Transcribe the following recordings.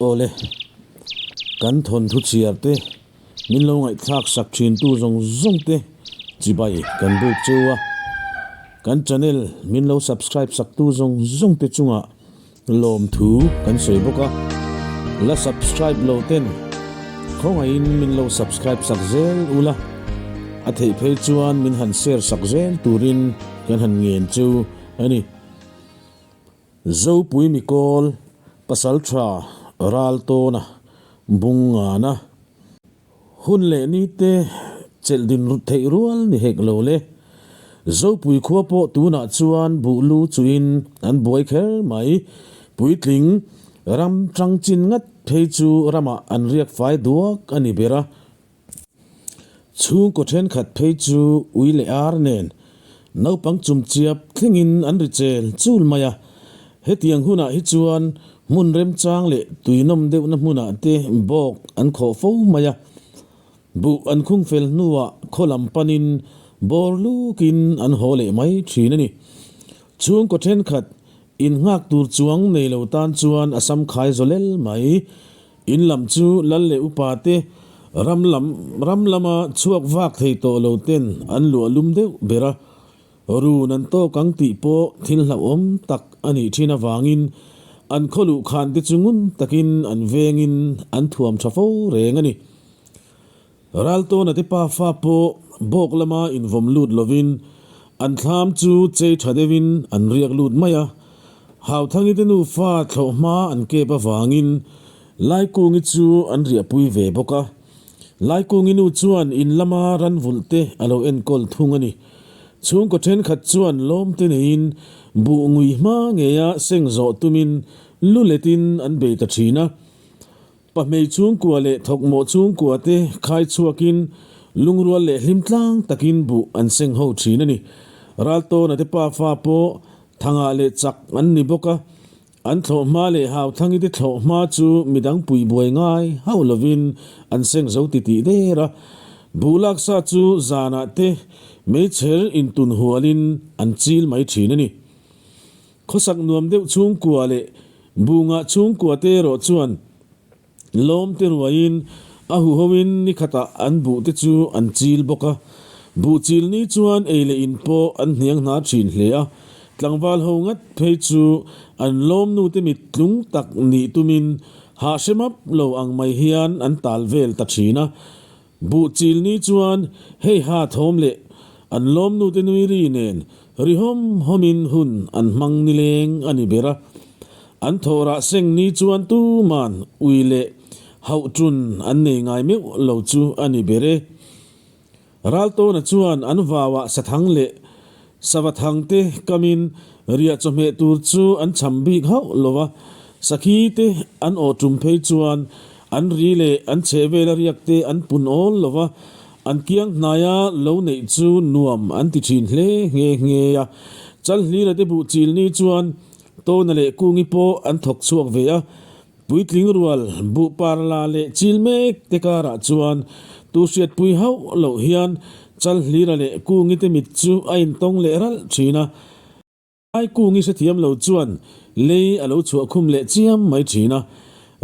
Awle, kan thawnthu chhiar te min lo ngaihthlak sak thin tu zawng zawng te chibai kan buk cheu a, kan channel min lo subscribe sak tu zawng zawng te chungah lawmthu kan sawi bawk a, la subscribe lo ten khawngaihin min lo subscribe sak zel ula, a theih phei chuan min han share sak zel turin kan han ngen cheu a ni. Zopui Mikawl, Pasaltha Raltawna, Bungngana, Hun leh ni te chelh din theih rual ni hek lo le. Zopui khua pawh tunah chuan buh lu chuin an buai kher mai. Puitling ram tang chin ngat phei chu ramah an riak fai duak a ni ber a. Chhungkaw thenkhat phei chu ui leh ar nen naupang chumchiap thlengin an ri chel chul mai a. Hetiang hunah hi chuan hmun remchang leh tuinawm deuhna hmunah te bawk an khawh fo mai a. Buh an khung fel hnuah khaw lam panin bawr lukin an haw leh mai thin a ni. Chhungkaw thenkhat innghak tur chuang nei lo tan chuan a samkhai zawlel mai. In lam chu lal leh upa te ram lam ram lama chhuak vak thei tawh lo ten an luah lum deuh ber a. Run an tawk ang tih pawh thil hlauhawm tak a nih thin avangin an khaw luh khan te chu ngun takin an vengin an thuam tha fo reng a ni. Raltawna te pafa pawh bawk lama invawm lut lovin an thlam chu chei tha deuhin an riak lut mai a. Hauthangi te nufa thlawh hma an kep avangin Laikungi chu an riahpui ve bawk a. Laikungi nu chuan in lama ran vulh te a lo enkawl thung a ni. Chhungkaw thenkhat chuan lawm te neiin buh ngui hma ngeia seng zawh tumin lu letin an bei ta thin a. Pahmei chhungkua leh thawkmawh chhungkua te khai chhuakin lungrual leh hlim tlang takin buh an seng ho thin a ni. Raltawna te pafa pawh thangah leh chak an ni bawk a. An thlawh hma leh Hauthangi te thlawh hma chu midang pui buai ngai hauh lovin an seng zo ti tih der a. Buh laksa chu zanah te meichher intun hualin an chil mai thin a ni. Khawsak nuam deuh chhungkua leh Bunga chhungkua te erawh chuan Lawm te ruaiin a huhoin ni khatah an buh te chu an chil bawk a. Buh chil ni chuan ei leh in pawh an hniang hna thin hle a. Tlangval ho ngat phei chu an lawm nu te mit tlung tak nih tumin hah hre map lo ang mai hian an tal vel ta thin a. Buh chil ni chuan hei ha thawm leh an lawmnu te nui ri nen ri hawm hawmin hun an hmang nileng a ni ber a. An thawhrah seng ni chuan tuman ui leh hauh tun an nei ngai meuh lo chu a ni ber e. Raltawna chuan an vauah sathang leh savathang te kamin riah chawhmeh tur chu an cham bik hauh lo a, sakhi te an aw tum phei chuan an ri leh an chheh vela riak te an pun awl lo va, an kiang hnaia lo neih chu nuam an ti thin hle nghe nghe a. Chalhlira te buh chil ni chuan Tawna leh Kungi pawh an thawk chhuak ve a, Puitling rual buh par la leh chil mek te karah chuan tu hriatpui hauh loh hian Chalhlira leh Kungi te mit chu a intawng leh ralh thin a. Ai Kungi hrethiam lo chuan lei a lo chhuah khum leh chiam mai thin a.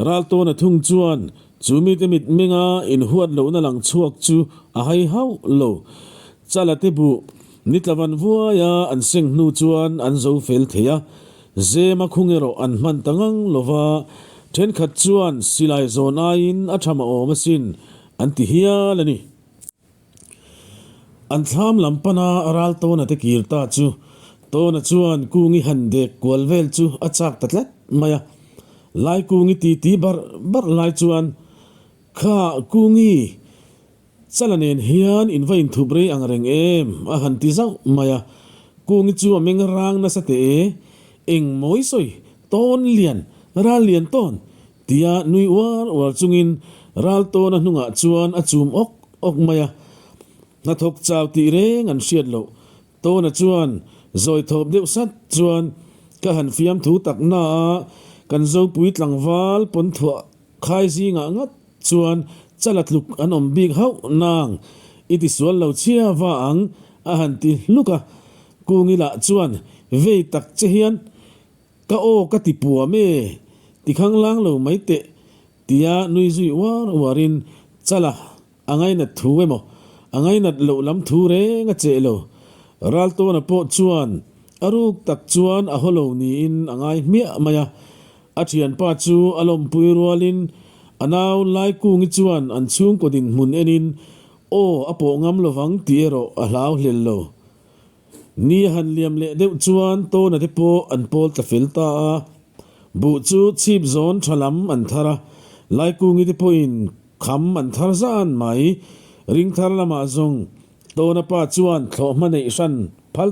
Raltawna thung chuan chu mite mit menga inhuat lohna lang chhuak chu a hai hauh lo. Chala te buh nitlavan vuaia an seng hnu chuan an zo fel thei a. Zema khung erawh an hman ta ngang lo va, thenkhat chuan silai zawn aiin a tha mah awm asin an ti hial a ni. An thlam lam pana ral Tawna te kir ta chu Tawna chuan Kungi han dek kual vel chu a chak ta tlat mai a. Lai Kungi titi barh barh lai chuan, Kha Kungi, Chala nen hian in va inthup rei ang reng em? a han ti zauh mai a. Kungi chu a meng rang nasa teh e. Eng mawi sawi, tawn lian, ral lian tawn, tia nui uar uar chungin ral tawna hnungah chuan a chum awk awk mai a. Hnathawk chau tih reng an hriat loh. Tawna chuan zawi thawp deuh sat chuan ka han fiamthu tak na a, kan Zopui tlangval pawn thuah Khai zingah ngat chuan chala tluk an awm bik hauh nang, i ti sual lo chhia va ang, a han ti hluk a. Kungi lah chuan vei tak che hian, Ka aw ka ti puam e, ti khanglang lo mai teh. Tia nui zui uar uarin Chala a ngainat thu emaw a ngainat loh lam thu reng a cheh lo. Raltawna pawh chuan a ruk tak chuan a haw lo niin a ngai hmiah mai a. A thianpa chu a lawmpui rualin a nau Laikungi chuan an chhungkaw dinhmun enin aw a pawh ngam lovang tih erawh a hlau hlel lo. Ni a han liam leh deuh chuan Tawna te pawh an pawl tla fel ta a, buh chu chhip zawn tha lam an thar a, Laikungi te pawhin kham an thar zan mai. Ring thar lamah zawng Tawna pa chuan thlawhhma neih hran phal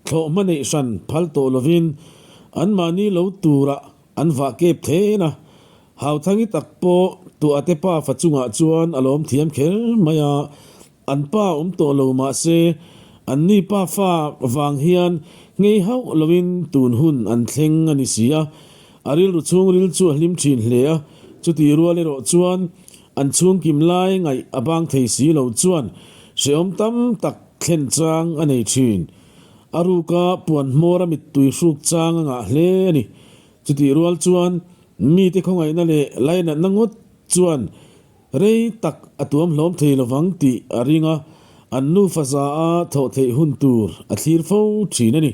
thlawhhma neih hran phal tawh lovin anmahni lo turah an vah kep then a, Hauthangi tak pawh Tuahte pa fa chungah chuan a lawm thiam kher mai a, An pa awm tawh lo mah se, an ni pa fa vang hian nghei hauh loin tun hun an thleng a ni si a. A rilru chhungril chu a hlim thin hle a, chutih rual erawh chuan an chhungkim lai ngaih a bang thei si lo chuan hrehawm tam tak thlen chang a nei thin. A ruka puan hmawr a mittui hruk chang a ngah hle a ni. Chutih rual chuan mite khawngaihna leh lainatna ngawt chuan Rei tak a tuam hlawm thei lovang tih a ring a, an nufa za a thawh theih hun tur a thlir fo thin a ni.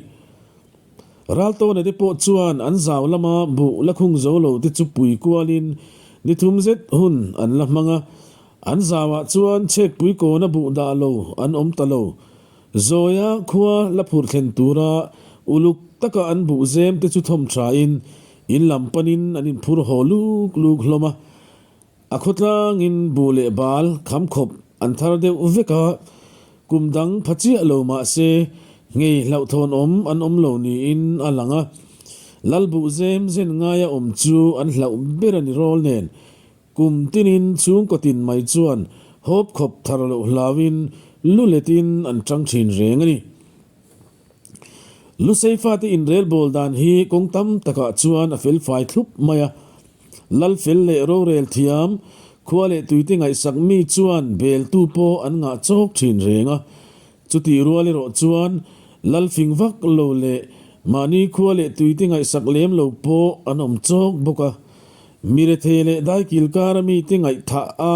Raltawna te pawh chuan an zau lama buh la khung zo lo te chu pui kualin ni thum zet hun an la hmang a, an zauah chuan chhekpui kawna buh dah lo an awm ta lo. Zawia khua la phur thlen tura uluk taka an buh zem te chu thawm thain in lam panin an inphur haw luk luk hlawm a. A khawtlangin buh leh bal kham khawp an thar deuh vek a, kum dang pha chiah lo mah se nghei hlauhthawn awm an awm lo niin a lang a. Lal buh zem zen ngaia awm chu an hlauh ber a ni rawl nen, kum tinin chhungkaw tin mai chuan hawp khawp thar loh hlauin lu letin an tang thin reng a ni. Lusei fate inrelbawl dan hi kawng tam takah chuan a felfai thlup mai a. Lalfel leh rorel thiam, khua leh tuite ngaihsak mi chuan beltu pawh an ngah chawk thin reng a. Chutih rual erawh chuan Lalfing vak lo leh mahni khua leh tuite ngaihsak lem lo pawh an awm chawk bawk a. Mi rethei leh daikil kara mite ngaihthah a,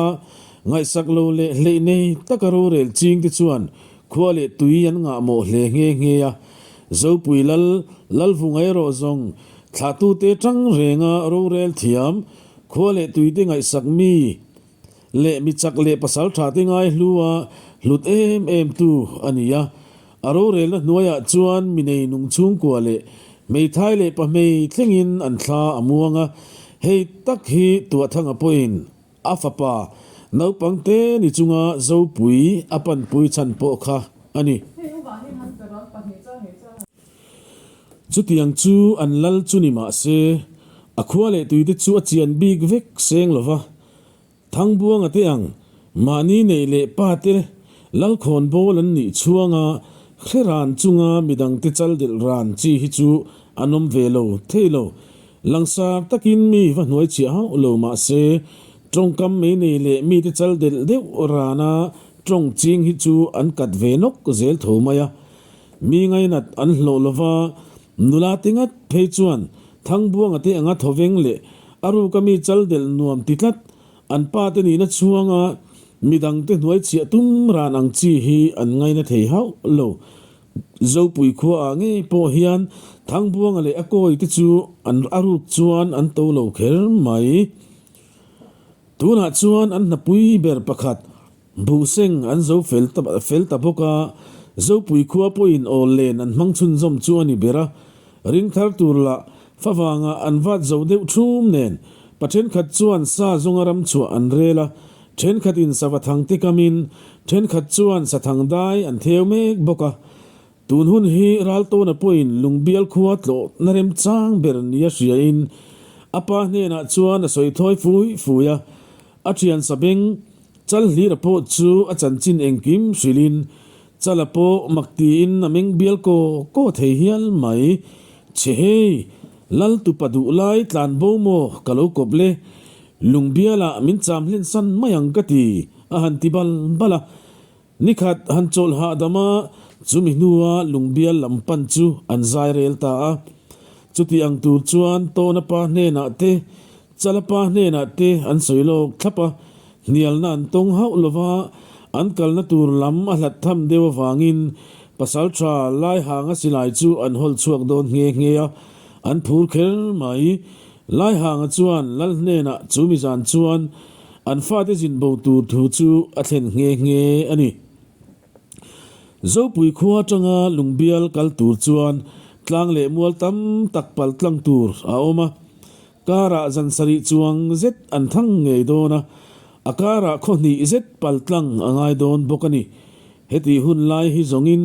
ngaihsak lo leh hleih nei taka rorel chingte chuan Khua leh tui an ngah mawh hle nghe nghe a, Zopui Lal, Lalvunga erawh zawng thlahtute tang renga rorel thiam, khua leh tuite ngaihsak mi leh mi chak leh pasal tha te ngai hlu a hlut em em tu a ni a. A rorelna hnuaiah chuan mi nei nung chhungkua leh hmeithai leh pahmei thlengin an thla a muang a, hei tak hi Tuahthanga pawhin A fapa naupang te ni chunga Zopui a panpui chhan pawh kha a ni. Chutiang chu an lal chu ni mah se, a khua leh tuite chu a chian bik vek seng lo va. Thangbuanga te ang mahni neih leh pa te Lalkhawn bawl an nih chhuanga hre ran chunga midangte chaldelh ran chi hi chu an awm ve lo thei lo. Langsar takin mi va hnuai chhiah hauh lo mah se, tawngkam mei nei leh mite chaldelh deuh rana tawng ching hi chu an kat ve nawk zel tho mai a. Mi ngainat an hlawh lo va, nula te ngat phei chuan Thangbuanga te anga thawveng leh a ruka mi chaldelh nuam ti tlat An pa te nihna chhuanga midangte hnuai chhiah tum ran ang chi hi an ngaina thei hauh lo. Zopui khua ah ngei pawh hian Thangbuanga leh a kawi te chu an a ruk chuan an to lo kher mai. Tunah chuan an hnapui ber pakhat Buhseng an zo fel ta fel ta bawk a, Zopui khua pawhin awl len an hmang chhunzawm chu a ni ber a. Ring thar tur lah favangah an vat zo deuh thum nen pa thenkhat chuan sa zawnga ram chhuah an rel a, thenkhatin sava thang te kamin thenkhat chuan sa thang dai an theu mek bawk a. Tun hun hi Raltawna pawhin Lungbial khua tlawhna remchang ber nia hriain a pa hnenah chuan a sawi thawi fui fui a, a thian sabeng Chalhlira pawh chu a chanchin engkim hrilhin Chala pawh mak tiin a meng bial kaw kaw thei hial mai. Chhe hei, Lal tupa duh lai tlan bo maw ka lo kawp le, Lungbialah min cham hlen san mai ang ka ti, a han ti bal bal a. Nikhat han chawlh hahdam a, chumi hnua Lungbial lam pan chu an zai rel ta a. Chuti ang tur chuan Tawna pa hnenah te. Chalapa hnenah te an sawi lawk thlap a, hnialna an tawng hauh lova an kalna tur lam a hlat tham deuh avangin Pasaltha Laihanga silai chu an hawl chhuak dawn nghe nghe a, an phur kher mai. Laihanga chuan Lal hnenah chu mizan chuan an fate zin bo tur thu chu a thlen nghe nghe a ni. Zopui khua atanga Lungbial kal tur chuan tlang leh mual tam tak pal tlang tur a awm a, karah zan sarih chuang zet an thang ngei dawn a, a karah khaw hnih zet pal tlang a ngai dawn bawk a ni. Heti hun lai hi zawngin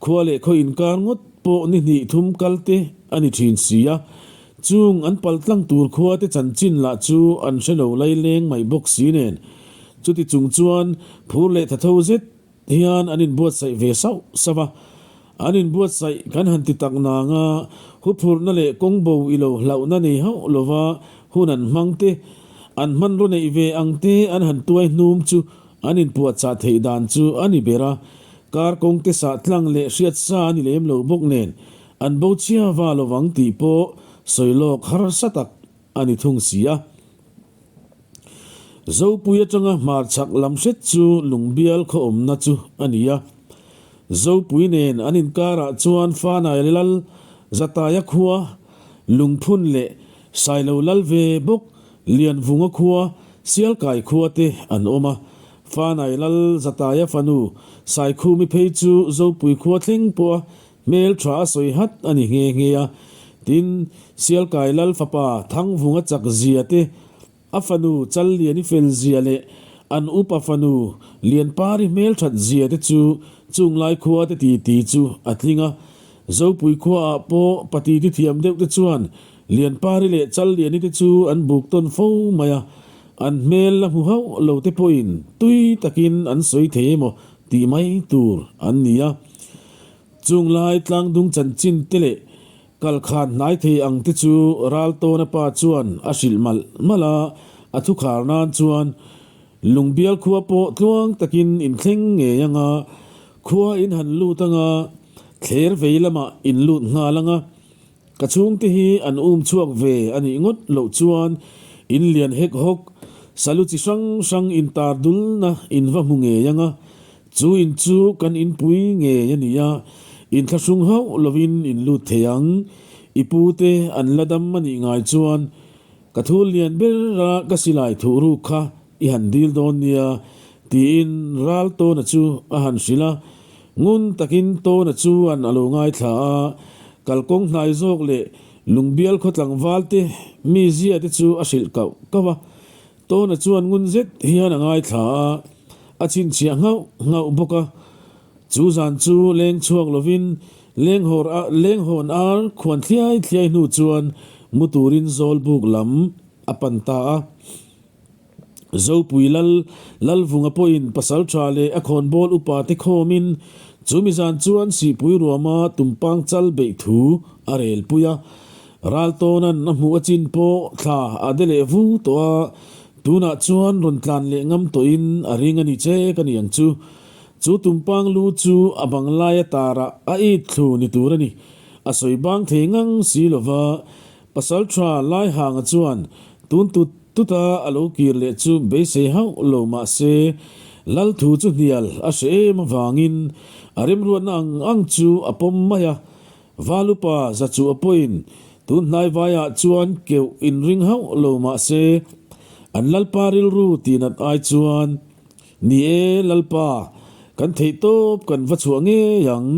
khua leh khaw inkar ngawt pawh ni hnih thum kal te a ni thin si a, chung an pal tlang tur khua te chanchin lah chu an hre lo lai leng mai bawk si nen. Chuti chung chuan phur leh tha tho zet hian an inbuatsaih ve sauh sauh a, an inbuatsaih kan han ti tak nang a, huphurhna leh kawng bo i lo hlauhna nei hauh lova hun an hmang te, an hmanraw neih ve ang te an han tuai hnum chu an inpuahchah theih dan chu a ni ber a, kar kawng te sah tlang leh hriat sa a ni lem lo bawk nen an bo chhia va lovang tih pawh sawi lawk harsa tak a ni thung si a. Zopui atanga hmarchhak lam hret chu Lungbial khaw awmna chu a ni a. Zopui nen an inkarah chuan Fanai Lal Zataia khua, Lungphun leh Sailo Lal ve bawk Lianvunga khua, Sialkai khua te an awm a. Fanai Lal Zataia fanu Saikhumi phei chu Zopui khua thleng pawha Hmel tha a sawi hat a ni nghe nghe a, tin, Sialkai Lal fapa Thangvunga chak zia te, a fanu Challiani fel zia leh an upa fanu Lianpari hmel that zia te chu chunglai khua te ti ti chu a tling a. Zopui khuaah pawh pati ti thiam deuh te chuan Lianpari leh Challiani te chu an buk tawn fo mai a, an hmel la hmu hauh lo te pawhin tui takin an sawi thei emaw tih mai tur an ni a. Chung lai tlangdung chanchin te leh kalkhan hnai thei ang te chu Raltawna pa chuan a hrilh malh malh a, a thukhar nan chuan Lungbial khua pawh tluang takin in thleng ngei ang a, khua in han lut ang a, thler vei lamah in lut nghal ang a, Ka chhungte hi an um chhuak ve a nih ngawt loh chuan in lian hek hawk, salu chi hrang hrang intar dulna in va hmu ngei ang a, chu in chu kan inpui ngei a ni a, inthlahrung hauh lovin in lut thei ang. I pute an la dam a nih ngai chuan ka thul lian bera ka silai thuh ruk kha I han dil dawn nia, tiin Ral Tawna chu a han hrilh a. Ngun takin Tawna chuan a lo ngaithla a, kalkawng hnai zawk leh Lungbial khaw tlangval te mi zia te chu a hrilh kauh kauh a. Tawna chuan ngun zet hian a ngaithla a, a chhinchhiah nghauh nghauh bawk a. Chu zan chu leng chhuak lovin lenghawn ar khuan thliai thliai hnu chuan mu turin Zawlbuk lam a pan ta a. Zopui Lal, Lalvunga pawhin pasal tha leh a khawnbawl upa te khawmin chumi zan chuan Sihpui ruama tumpang chal beih thu a rel pui a. Raltawna'n a hmuh a chin pawh thla a de leh vu tawh a, tunah chuan rawn tlan leh ngam tawhin a ring a ni che ka ni ang chu. Chu tumpang lu chu a bang laia tarah a it thlu ni tur a ni. A sawi bang thei ngang si lova, pasal tha Laihanga chuan tun tut Tuta a lo kir leh chu beisei hauh lo mah se, Lal thu chu hnial a hre em avangin a remruatna ang ang chu a pawm mai a. Valupa Zachuh a pawhin tun hnai vaiah chuan keuh inring hauh lo mah se, an Lalpa rilru tihnat ai chuan, Ni e, Lalpa, kan theih tawp kan va chhuah ngei ang.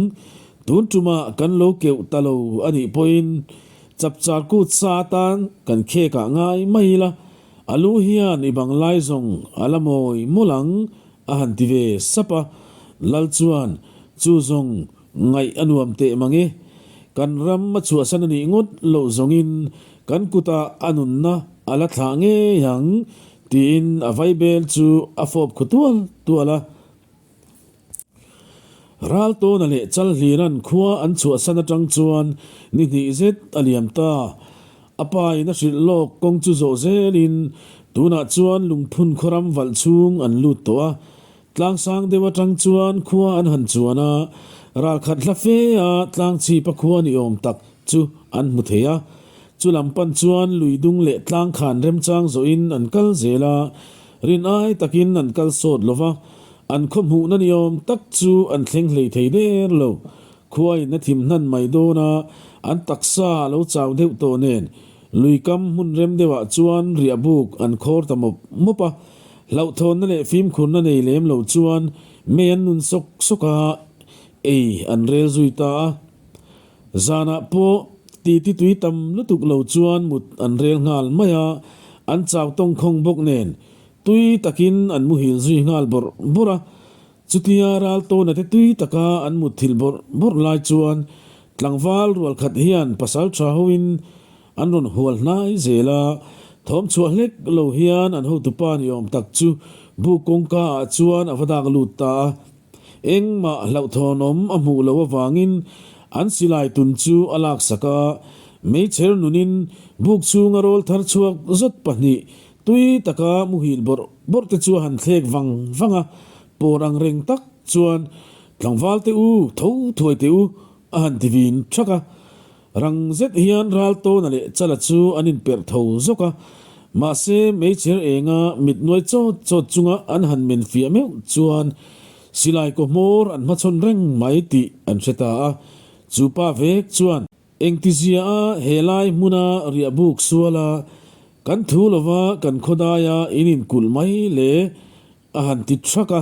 Tun tumah kan lo keuh ta lo a nih pawhin Chapchar kut sa atan kan khek ah ngai mai ila, a lu hian i bang lai zawng a la mawi mawlh ang a han ti ve sap a. Lal chuan chu zawng ngaih a nuam teh mang e, kan ram a chhuahsan a nih ngawt loh zawngin kan kutah a nunna a la thlah ngei ang tiin a vaibel chu a fawp khu tual tual a. Raltawna leh Chalhlira'n khua an chhuahsan atang chuan ni hnih zet a liam ta. A pa in a hrilh lawk kawng chu zawh zelin tunah chuan lungphun khawram valh chhung an lut tawh a. Tlangsang deuh atang chuan khua an han chuan a, ralkhat hla fe a tlangchhipa khua ni awm tak chu an hmu thei a. Chu lam pan chuan lui dung leh tlang khan remchang zawhin an kal zel a, rin ai takin an kal sawt lo va, an khaw hmuhna ni awm tak chu an thleng hlei thei der lo. Khuain a thim hnan mai dawn a, an taksa a lo chau deuh tawh nen lui kam hmun rem deuhah chuan riah buk an khawr ta mawp mawp a. Hlauhthawnna leh fimkhurna nei lem lo chuan mei an nun sawk sawk a, ei an rel zui ta a. Zanah pawh titi tui tam lutuk lo chuan mut an rel nghal mai a, an chau tawngkhawng bawk nen tui takin an muhil zui nghal bawrh bawrh a. Chutia ral tawna te tui taka an mutthilh bawrh bawrh lai chuan tlangval rual khat hian pasal tha hoin an rawn hual hnai zel a, thawm chhuah hlek lo hian an hotupa ni awm tak chu buk kawngka ah chuan a va dak lut ta a. Engmah hlauhthawnawm a hmuh loh avangin an silai tun chu a laksak a, meichher nunin buk chhunga rawl thar chhuak zawt pahnih tui taka muhil bawrh bawrh te chu a han thlek vang vang a, pawr ang reng tak chuan tlangval te u tho thuai teh u a han ti vin thak a. Rang zet hian Raltawna leh Chala chu an inperh tho zawk a, mahse meichher enga mit nuai chawt chawt chunga an han men fiah meuh chuan silai kaw hmawr an hmachhawn reng mai tih an hre ta a. Chu pa vek chuan engtizia a helai hmuna riah buk suala kan thu lova kan khawdaia in inkulh mai le a han ti thak a.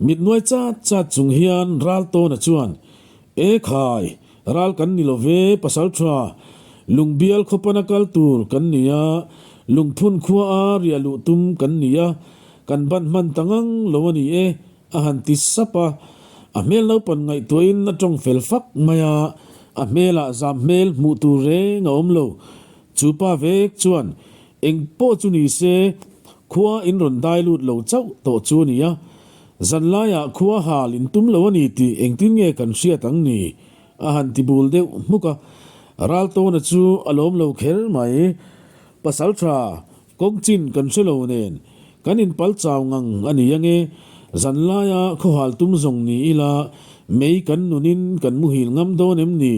Mit nuai chat chat chung hian Raltawna chuan, E khai, ral kan ni lo ve, pasal tha, Lungbial khawpana kal tur kan ni a, Lungphun khua a riah luh tum kan ni a, kan ban hman ta ngang lo a ni e, a han ti sap a. A hmel naupan ngaihtuahin a tawng fel fak mai a, a hmelah zam hmel hmuh tur reng a awm lo. Chu pa vek chuan, Eng pawh chu ni se, khua in rawn dai lut lo chauh tawh chu a ni a, zan laiah khua hal in tum lo a ni tih engtin nge kan hriat ang ni? a han ti bul deuh hmuk a. Raltawna chu a lawm lo kher mai. Pasal tha, kawng chin kan hre lo nen, kan inpal chau ngang a ni ange, zan laia khaw hal tum zawng ni ila, mei kan nunin kan muhil ngam dawn em ni?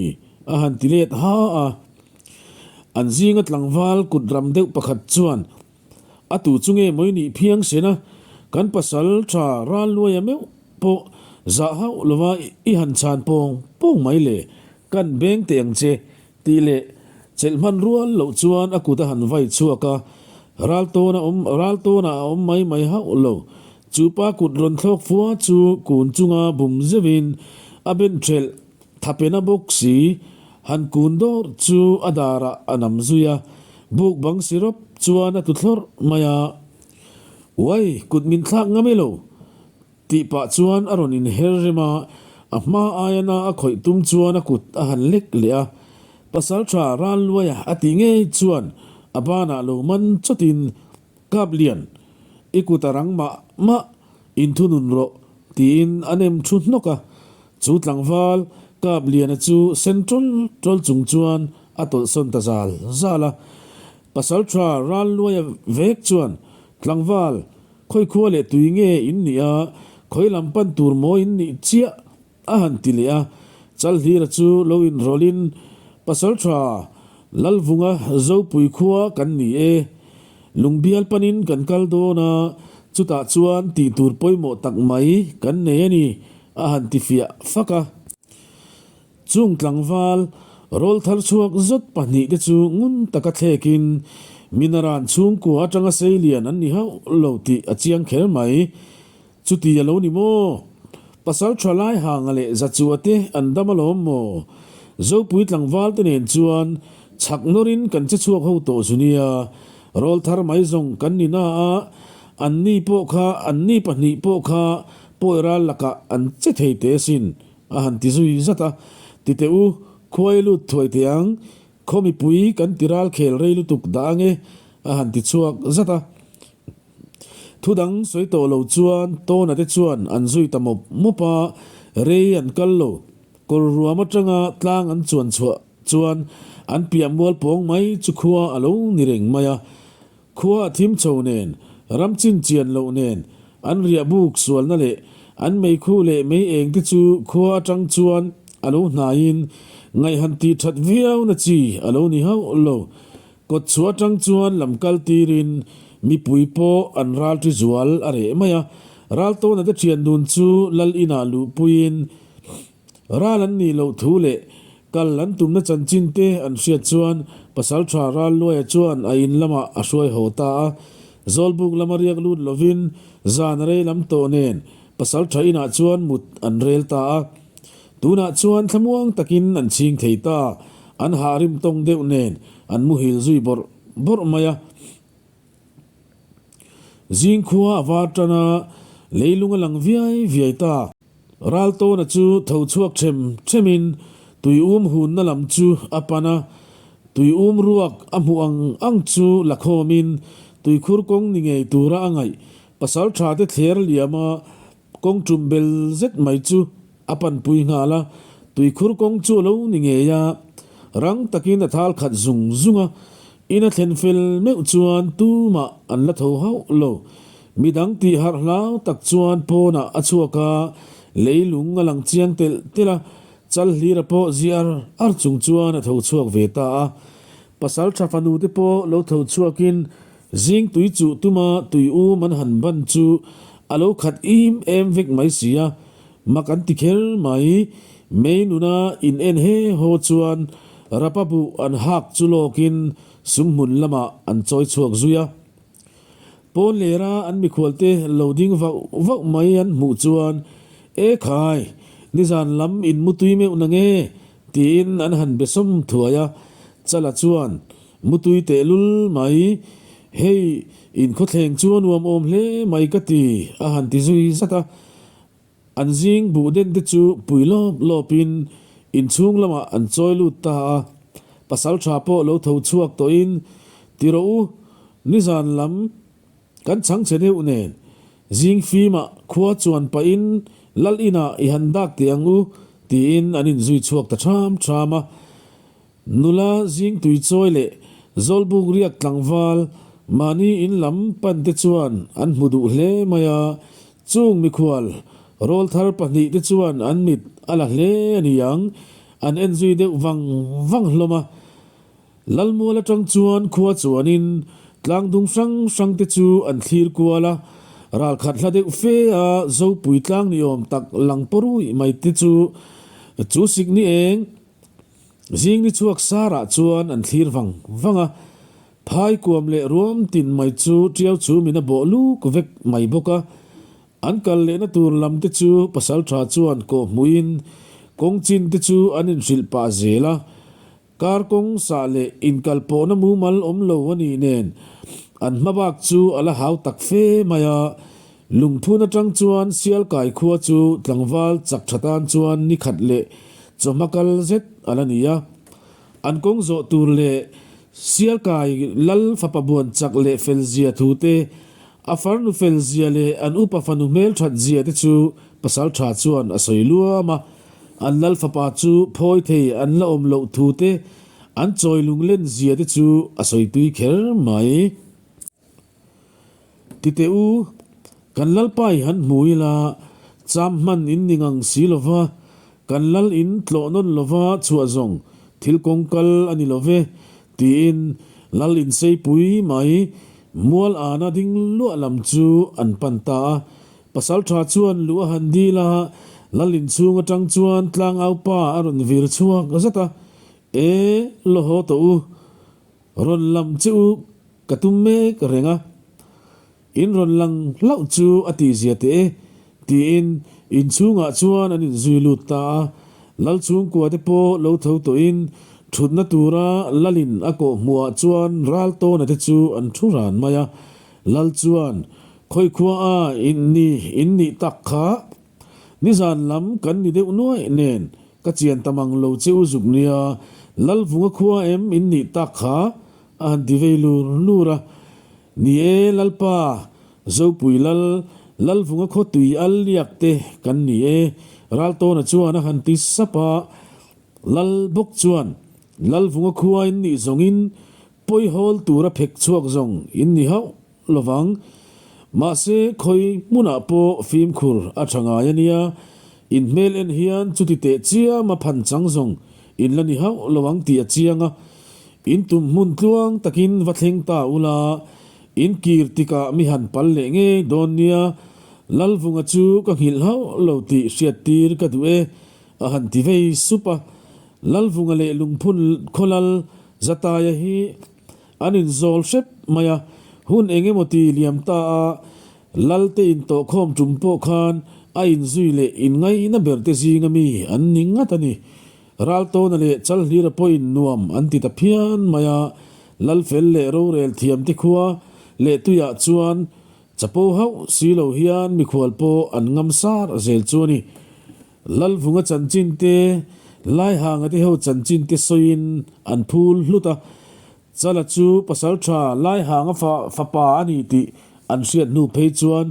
a han ti let ha a. An zinga tlangval kut ram deuh pakhat chuan, A tu chu nge mawi nih phiang sen a, kan pasal tha ral luaia meuh pawh zah hauh lova i han chhan pawng pawng mai le, kan beng teh ang che, tih leh chelh hman rual loh chuan a kut a han vai chhuak a, ral tawn a awm ral tawnah a awm mai mai hauh lo. Chu pa kut rawn thlawk fua chu kun chunga bum zeuhin a ben thelh Thapena bawk si, han kun dawrh chu a darah a nam zui a, buk bang si rawp chuan a tlu thlawrh mai a. Uai, kut min thlak ngam e lo, tih pah chuan a rawn inher rem a, a hma aia na a khawih tum chuan a kut a han lek leh a. Pasaltha Ralluaia a tih ngei chuan a banah lo man chawtin Kap lian, i kut a rang mah mah, inthunun rawh, tiin a nem thu hnawk a. Chu tlangval Kap liana chu sen ṭawl ṭawl chung chuan a tawlhsawn ta zal zal a. Pasalṭha Ralluaia vek chuan, Tlangval, khawi khua leh tui nge in nih a, khawi lam pan tur maw in nih chiah? A han ti leh a, Chalhlira chu lo inrawlhin, Pasalṭha, Lalvunga Zopui khua kan ni e. Lungbial panin kan kal dawn a, chutah chuan tih tur pawimawh tak mai kan nei a ni, a han ti fiah fak a. Chung tlangval, rawl thar chhuak zawt pahnihte chu ngun taka thlekin, Minaran chhungkua atanga seilian an ni hauh lo tih a chiang kher mai. Chuti a lo ni maw? Pasal tha lai hanga leh Zachua te an dam alawm maw? Zopui tlangval te nen chuan chhak nawrin kan che chhuak ho tawh zu nia. Rawl thar mai zawng kan ni na a, an ni pawh kha an ni pahnih pawh kha pawi ral lakah an che thei teh asin, a han ti zui zat a. Ti teh u, khuai lut thuai teh ang, khaw mipui kan ti ral khel rei lutuk dah ange, a han ti chhuak zat a. Thu dang sawi tawh lo chuan Tawna te chuan an zui ta mawp mawp a, rei an kal lo. Kawr ruam atanga tlang an chuan chhuah chuan an piah mual pawng mai chu khua a lo ni reng mai a. Khua a thim chho nen, ram chin chian loh nen, an riah buk sualna leh an meikhu leh mei eng te chu khua atang chuan a lo hnaiin. Ngaih han tih that viau na chi a lo ni hauh lo. Kawtchhuah atang chuan lam kal tirin mipui pawh an ral ṭi zual a reh mai a. Raltawna te ṭhian dun chu lal inah luhpuiin ral an nih loh thu leh kal an tumna chanchin te an hriat chuan Pasalṭha Ralluaia chuan a in lamah a hruai haw ta a. Zawlbuk lama riak lut lovin zan a rei lam tawh nen Pasalṭha inah chuan mut an rel ta a. Tunah chuan thlamuang takin an chhing thei ta, an hah rim tawng deuh nen an muhil zui bawrh bawrh mai a. Zingkhua a var tan a, leilung a lang viai viai ta. Raltawna chu tho chhuak them themin tui um hunna lam chu a pan a, tui um ruak a hmuh ang ang chu la khawmin tuikhur kawng ni ngei tura a ngaih Pasalṭha te thler liama Kawng tum bel zet mai chu a panpui nghal a, tuikhur kawng chu a lo ni ngei a, rang takin a thal khat zung zung a, in a thlen fel meuh chuan tumah an la tho hauh lo. Midang tih harh hlau tak chuan pawnah a chhuak a, leilung a lang chiang telh telh a, chal hlira pawh zi ar ar chung chuan a tho chhuak ve ta a. Pasal tha fanu te pawh lo tho chhuakin Zing tui chuh tuma tui um an han ban chu a lo khat im em vek mai si a, mak an ti kher mai. Mei nuna in en he haw chuan rapa buh an hak chu lawkin sum hmun lamah an chawi chhuak zui a. Pawn lera an mikhualte lo ding vauh vauh mai an hmuh chuan, E khai, nizan lam in mutui meuh na nge? tiin an han be sawm thuai a. Chala chuan, Mutui tehlul mai, hei inkhawthleng chu a nuam awm hle mai ka ti, a han ti zui zat a. An zing buh den te chu pui lawp lawpin inchhung lamah an chawi lut ta a. Pasal tha pawh lo tho chhuak tawhin, Ti rawh u, nizan lam kan chhang che deuh nen, zing fimah khua chuan pahin lal inah i han dak teh ang u, tiin an inzui chhuak ta ṭham ṭham a. Nula zing tui chawi leh Zawlbuk riak tlangval mahni in lam pan te chuan an hmu duh hle mai a, chung mikhual rawlthar pahnih te chuan an mit a la hle a ni ang, an en zui deuh vang vang hlawm a. Lalmual atang chuan khua chuanin tlangdung hrang hrang te chu an thlir kual a, ralkhat hla deuh fe a Zopui tlang ni awm tak lang pawrui mai te chu chu sikni eng Zing ni chhuak sarah chuan an thlir vang vang a, phai kuam leh ruam tin mai chu tiau chhumin a bawh luk vek mai bawk a. An kal lehna tur lam te chu pasaltha chuan kawh hmuhin kawng chin te chu an inhrilh pah zel a. Kar kawng sah leh inkal pawhna mumal awm lo a nih nen an hmabak chu a la hau tak fe mai a. Lungphun atang chuan Sialkai khua chu tlangval chak tha tan chuan ni khat leh chawhma kal zet a la ni a. An kawng zawh tur leh Sialkai lal fapa buan chak leh fel zia thu te, a farnu fel zia leh an upa fanu hmel that zia te chu pasal tha chuan a sawi luam a. An lal fapa chu phawi thei an la awm loh thu te, an chawi lunglen zia te chu a sawi tui kher mai. Ti teh u, kan Lalpa i han hmu ila, cham hman in ni ngang si lo va, kan Lal in tlawh nawn lo va chhuah zawng thil kawng kal a ni lo ve, tiin Lal inseipui mai mual ana ding luah lam chu an pan ta a. Pasaltha chuan luh a han dil a, Lal inchhung atang chuan tlangaupa a rawn vir chhuak zat a, E, law haw tawh u, Rawn lam che u ka tum mek reng a, in rawn lang hlauh chu a tihzia teh e, tiin inchhungah chuan an inzui lut ta a. Lal chhungkua te pawh lo tho tawhin thutna tura Lalin a kawh hmuhah chuan Raltawna te chu an thu ran mai a. Lal chuan, Khawikhua a in ni in nih tak kha? Nizan lam kan ni deuh nuaih nen ka chian ta mang lo che u zuk nia, Lalvunga khua em in nih tak kha a han ti vei lur lur a. Ni e Lalpa, Zopui Lal, Lalvunga khaw tui al liak te kan ni e, Raltawna chuan a han ti sap a. Lal bawk chuan, Lalvunga khua in nih zawngin pawihawl tura phek chhuak zawng in ni hauh lovang. Mahse, khawi hmunah pawh fimkhur a tha ngai a nia. In hmel en hian chuti teh chiam a phan chang zawng. In la ni hauh lo ang tih a chiang a, in tum hmun tluang takin va thleng ta ula, in kir tikah mi han pal leh ngei dawn nia, Lalvunga chu ka nghilh hauh lo tih hriattir ka duh e, a han ti vei sup a. Lalvunga leh Lungphun khawlal Zataia hi an inzawl hrep mai a, hun eng emaw ti liam ta a, Lalte intawhkhawm tum pawh khan a inzui leh inngaihna berte zinga mi an ni ngat a ni. Raltawna leh Chalhlira pawhin nuam an ti ta phian mai a, Lalfel leh rorel thiamte khua leh tuiah chuan chapo hauh si lo hian mikhual pawh an ngam sar zel chu a ni. Lalvunga chanchin te, Laihanga te ho chanchin te sawiin an phul hlut a, Chala chu pasal tha Laihanga fapa a ni tih an hriat hnu phei chuan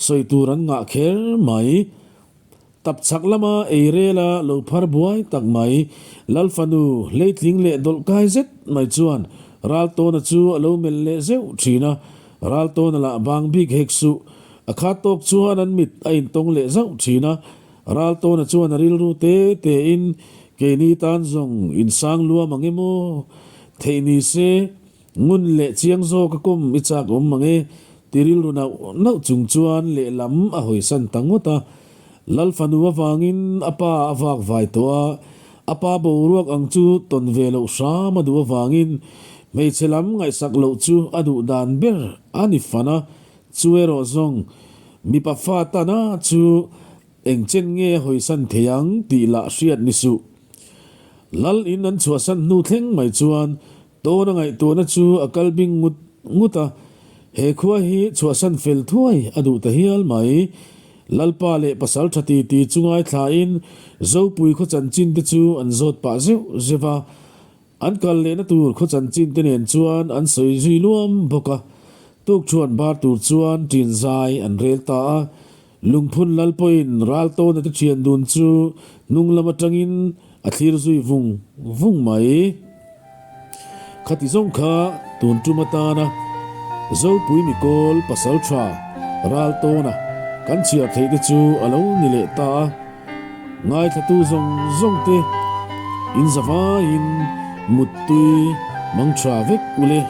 sawi tur an ngah kher mai. Tap chhak lama ei rela lo phar buai tak mai Lalfanu hleitling leh dawlh kai zet mai chuan Raltawna chu a lo melh leh zeuh thin a, Raltawna lah bang bik hek suh. A khat tawk chuan an mit a intawng leh zauh thin a, Raltawna chuan a rilru te tein keini tan zawng insang luam ang emaw theih ni se, ngun leh chiang zawk a kawm i chak awm ang e ti rilru nauh nauh chung chuan lehlam a hawisan ta ngawt a. Lalfanu avangin a pa a vak vai tawh a, a pa boruak ang chu tawn ve loh hram a duh avangin hmeichhe lam ngaihsak loh chu a duh dan ber a ni fan a, chu erawh zawng mipa fa tana chu eng chen nge a hawisan thei ang tih lah hriat ni suh. Lal in an chhuahsan hnu thleng mai chuan Tawna ngaihtuahna chu a kal bing ngut ngut a, he khua hi chhuahsan fel thuai a duh ta hial mai. Lalpa leh pasal tha ti ti chu ngaithlain Zopui khaw chanchin te chu an zawt pah zeuh zeuh a, an kal lehna tur khaw chanchin te nen chuan an sawi zui luam bawk a. Tukṭhuan bar tur chuan ṭin zai an rel ta a, Lungphun lal pawhin Raltawna te ṭhian dun chu hnung lam aṭangin a thlir zui vung vung mai. Khati zawng kha tun tum atana Zopui Mikawl pasalṭha Raltawna kan chhiar theih te chu a lo ni leh ta a. Ngaithlatu zawng zawng te in zavaiin muttui mangṭha vek u le.